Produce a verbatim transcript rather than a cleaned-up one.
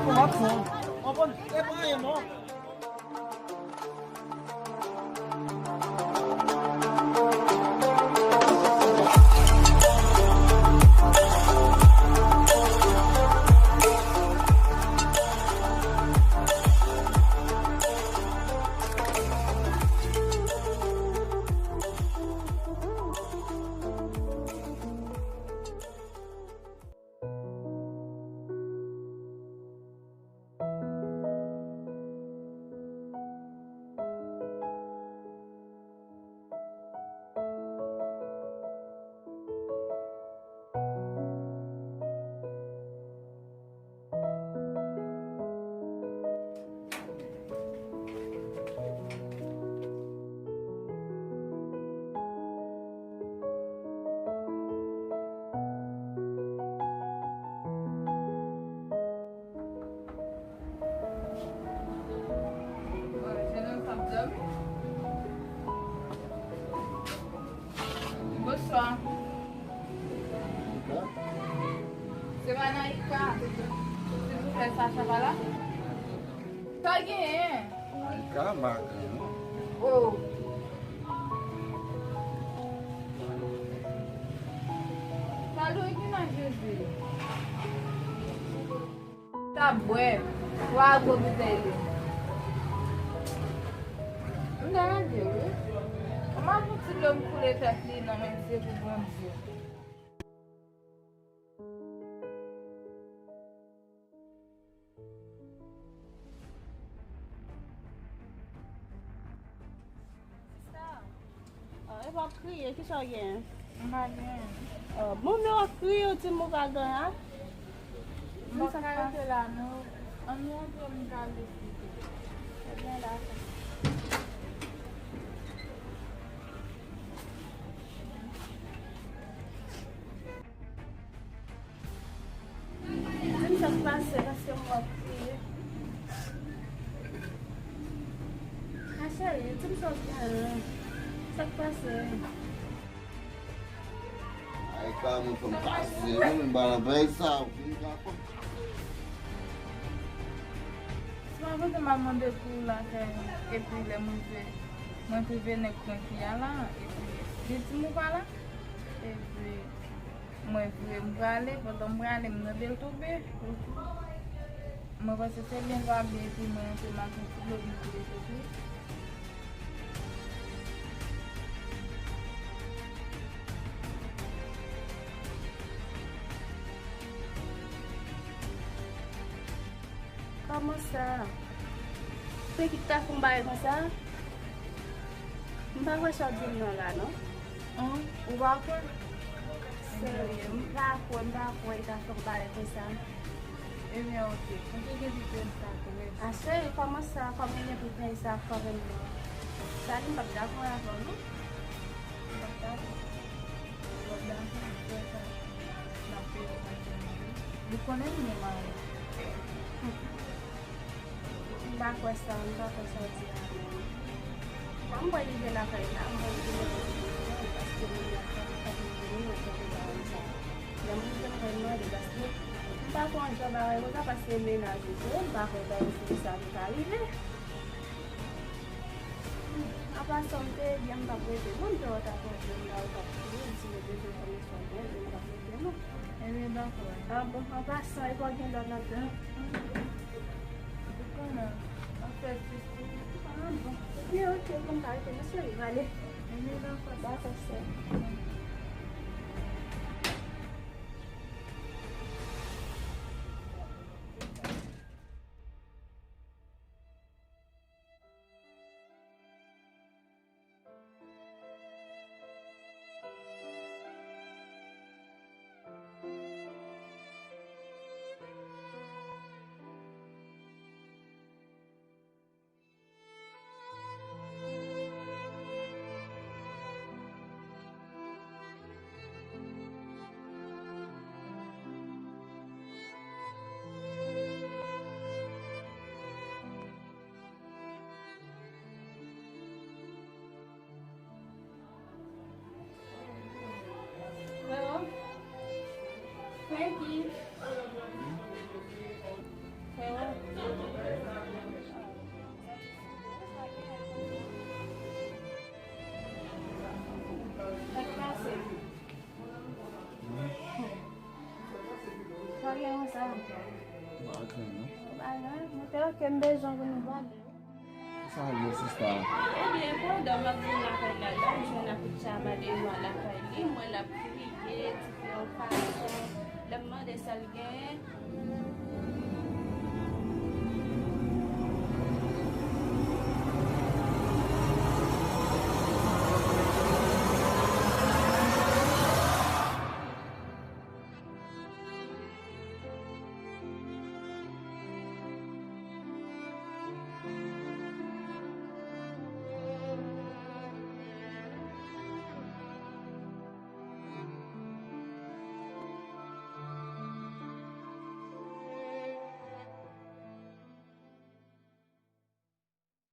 Ou ap fon. Ou konprann? E pa anyen non. Jenòm sa ap dòmi? Bonswa. Se pa Naïka, silvouplè, Sacha pa la? Sa genyen? Naïka, makan, non? Oh. Sa dwe gen nan Jezi. T ap bwè twa gwo boutèy li. M ta ranje wi. Kòman pou ti dlo m koule tèt li nan men Dye pou Bondye. Sista, ah, epa w ap kriye, kisa w gen? M pa gen. Ah, bon, men w ap kriye, w di m ou pa gen, a? M pa ka rete la, non. Ann nou antre, m ka al eksplike. Ebyen, dakò. Di m sa k pase, paske m wè w ap kriye. A cheri, di m sa w gen an. Sa k pase? Ay, ka mwen fè m pase, wi, m pa nan bagay sa, ou fin ka konn. Se pa kontan m ap mande pou ou lakay mwen, epi lè m rive, mwen twouve nèg mwen ki a la, epi li di m ou pa la, epi mwen vire m prale, pandan m prale, m tande l tonbe. Mwen panse se byen l pa byen, epi mwen rantre m al pran ti dlo pou m koule tèt li. Kòman sa? Peki ta fè yon bagay konsa? M pa kwè sa w di m nan la, non. An, ou pa kwè? Serye, m pa kwè, m pa kwè li ta fè yon bagay konsa. Ebyen, oke. Mwen te gen dout lè m ta kwè. A cheri, kòman sa? Kòman gen dout lè sa kanmenm nan? Sa li m p ap dakò avè w, non. M p ap dakò. M p ap dakò, m kwè sa. N ap peye w pa tèlman, wi. Li konnen m gen mari. M pa kwè sa, m pa kwè sa w di a non. Bon, m pral rive lakay la, m pral rive lakay la, paske moun nan pa, pa vin vini, mwen pral rive lakay sa. Lè m rive, m pral mande, paske m pa kwè nan jan bagay konsa, paske mennaj ou tou, m pa kwè bagay konsa te ka rive. Apa sa m te di a, m t ap rete, non, m te wè w t ap rete, m la, w t ap kriye, m di, mwen bezwen konn istwa mwen, m t ap rete, non. Ebyen, dakò. A bon, an pasan, e pa gen lòt nan tan. Ou konnen, an fèt jis tou. A bon. Ebyen, oke, bon, m ka rete, mesye, m ale. Ebyen, dakò. Dakò, sè. Hello? Frankie? Sa k pase? Sa gen konsa? Pa gen, non. Pa gen, mwen te oke m bezwen pou nou pale. Sa ye, sista? Ebyen, pandan m ap vin lakay la, la, m jwenn ak Richard Madenoir lakay li, m wè l ap kriye, diferan fason. Lè m mande sa l genyen,